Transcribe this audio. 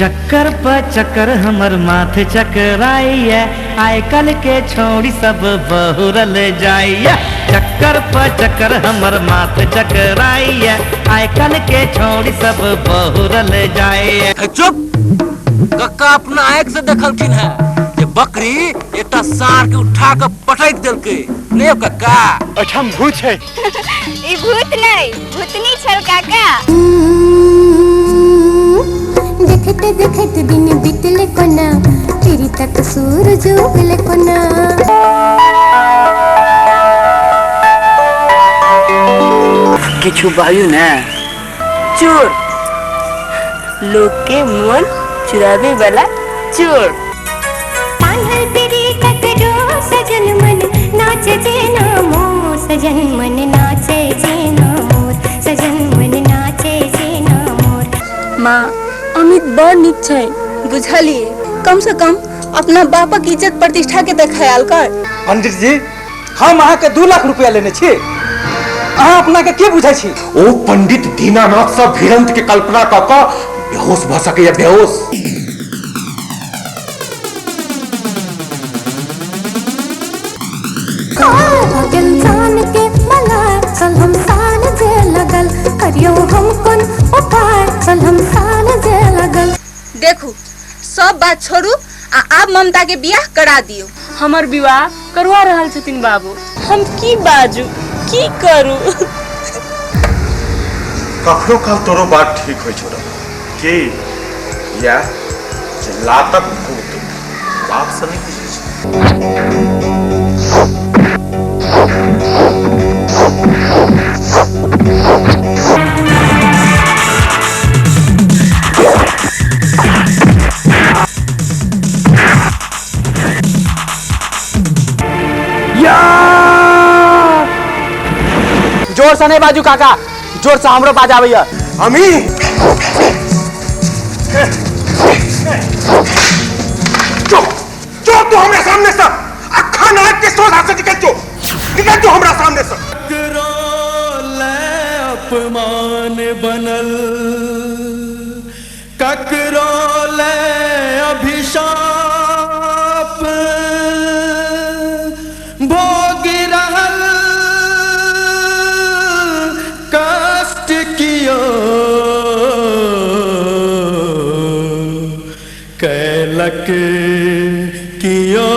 चक्कर पर चक्कर हमर माथ चकराइए, आइ काल्हि के छौड़ी सब बहुरल जाइए। चक्कर पर चक्कर हमर माथ चकराइए, आइ काल्हि के छौड़ी सब बहुरल जाइए। चुप! कक्का अपना आँखि से देखलखिन है जे बकरी एकटा साँढ़ के उठा के पटकि देलकै। नहि यौ कक्का? एहिठाम भूत छै। ई भूत नहि, भूतनी छल काका। देखते देखते दिन बीतले कोना, फिर तक सूरज उगले कोना। किछु बाजू ने। चोर, लोग के मन चुरावे वाला चोर। बांधल पिरी ककरो सजन मन नाचे जेना मोर, सजन मन नाचे जेना मोर, सजन मन नाचे जेना मोर। माँ, अमित बड़ नीक छै, बुझलिए? कम से कम अपना बापक इज्जत प्रतिष्ठा के तऽ ख्याल कर। पंडित जी, हम अहाँके 2 लाख रुपया लेने छी, अहाँ अपना के की बुझै छी? ओ पंडित दीनानाथ सँ भिड़ंत के कल्पना कऽ कऽ बेहोश भऽ सकैया, बेहोश। भगल जान के मलाई चल हम सान जे लगल, करियो हम कोन उपाय चल हम सान जे लगल। देखू, सब बात छोड़ू आ आब ममता के बियाह करा दियौ। हमर विवाह करवा रहल छथिन बाबू। हम की बाजू, की करू? कखनो काल तोरो बात ठीक होइ छौ की या जे लातक भूत बाप से नहीं बुझै छै। जोर से नहीं बाजू काका, जोर से हमरो बाज आबैया। अमी चुप चुप, तू हमरा सामने से अखन आग के सोझा से निकल जो, निकल जो हमरा सामने से। अपमान बनल ककरो ले अभिशाप, भोग रहल कष्ट कियो कैलक कियो